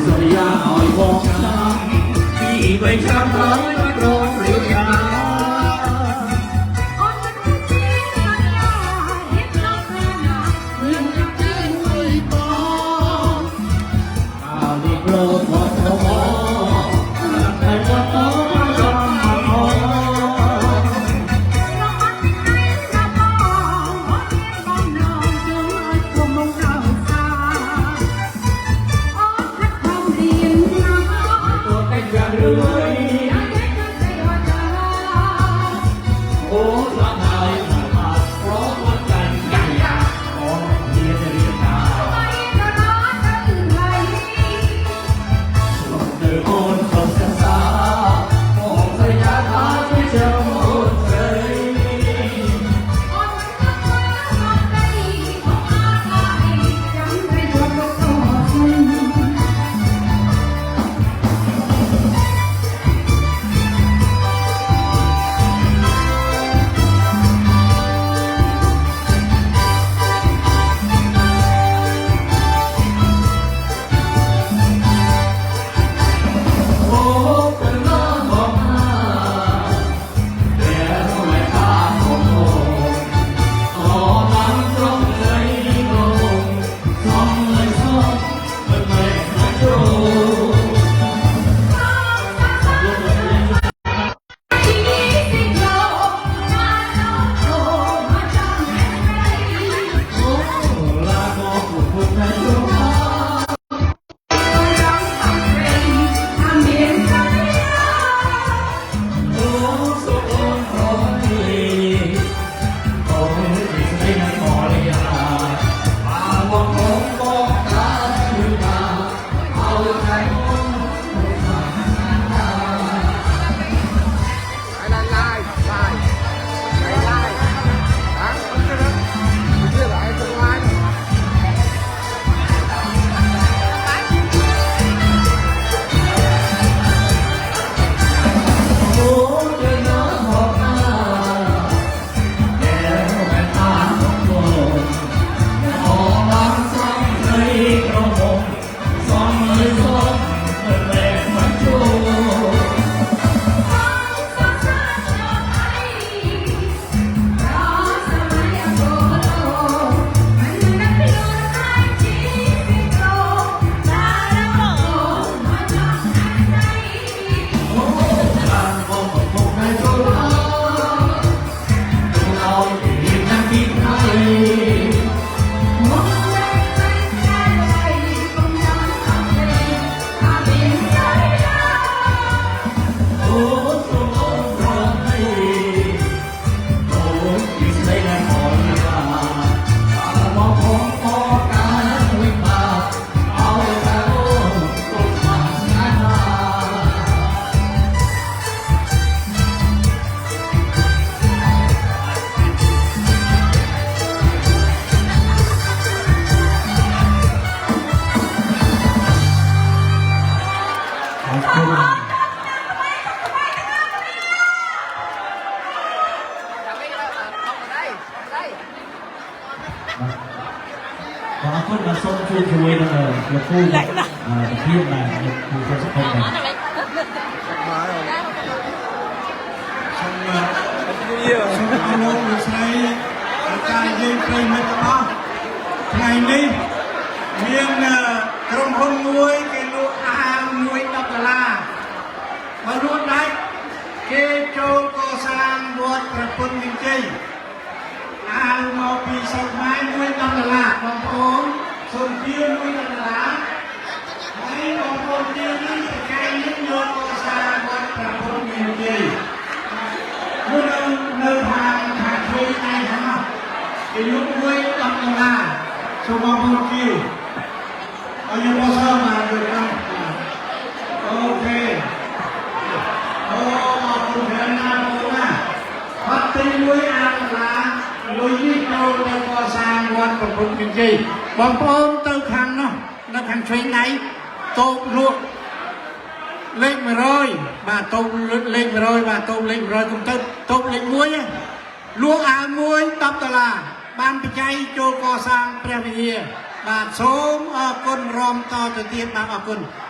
សន្យាឲ្យបងចាំពីបីឆ្នាំក្រោយប្រងរៀបការ អូនមិនជាសន្យារៀបចំណារឿងចាំទៅមួយបង អោនេះលោកតមតែវត្តមកចំមក រកអត់ពីណាបងអត់មានបងណងជុំឲ្យគុំមកដល់សាអូនខាត់ខំរៀនណា តតែយ៉ាងរឿយ យ៉ាងគេក៏ស្អីអត់ចា អូស្លាប់ហើយមកប្រវត្តិចាញ់យ៉ាយ៉ាអូរៀនរៀនតា បីក៏ដល់ទៅហើយ ទៅអូនសុំសសាបងសញ្ញាថាជួយចាំអូនស្រី អូនមិនក៏ធ្វើមកដីមកអាកាយចាំតែជួបលោកក៏សុំ អូកណ្ដាលមកណាតែមិនថាខំអូតាមត្រង់ស្រីងសំលៃសំមិនមែនណាចូល អូឡាកពុទ្ធណៃចូលអូសូអូនប្រយអូទីស្រីណាអរិយាបាវងងបងតាគឺតាអោថៃអូន Lại lại lại lại lại hả? Chưa lại tương lai. អូទៅណាមកណាែមែនអានមកអូឡានសំស្រីក្រមុំសំលឺសំមិនមែនមកចូល ឡានបងមកណៃចូលអោរៀនណាស់ពីថៃ អូសូមអូនប្រណីអូពីស្រីណាស់អរយ៉ាអរមកផងអកាវិបាអោតាអូទុំស្នេហា អរគុណ បាទអរគុណបាទសូមជួយជាមួយនឹងលោកគ្រូបាទប្រធានបាទលោកគ្រូសុខសុខបាទ សូមសូមអរលោកលោកស្រីលោកតាយើងប្រិយមិត្តទាំងអស់ថ្ងៃនេះមានក្រុមហ៊ុនមួយគេលក់អាវមួយ10ដុល្លារបើលក់ដាច់គេចូលកសាងវត្តប្រពន្ធមានជ័យអាវមកពីស្រុកខ្មែរមួយ10ដុល្លារបងប្អូនសូមទាមួយ10ដុល្លារហើយបងប្អូនទានេះប្រកែកនេះយកកសាងវត្តប្រពន្ធមានជ័យ មួយនៅនៅខាងខាងឆ្វេងដៃខាងនោះគេលក់មួយ10ដុល្លារសូមបងប្អូនជាឲ្យយកមកសើមកយកមក OK អូអរគុណច្រើនណាស់បងប្អូនណាបាត់ទីមួយអាដុល្លារលុយនេះចូលទៅកសាងវត្តប្រពុតមានជ័យបងប្អូនទៅខាងនោះនៅខាងឆ្វេងដៃតូបលក់ លេខ100បាទតូបលេខ100បាទតូបលេខ100កុំទៅតូបលេខ1ណាលក់អាវមួយ10ដុល្លារបានបច្ច័យចូលកសាងព្រះវិហារបាទសូមអរគុណរំតទៅទៀតបាទអរគុណ។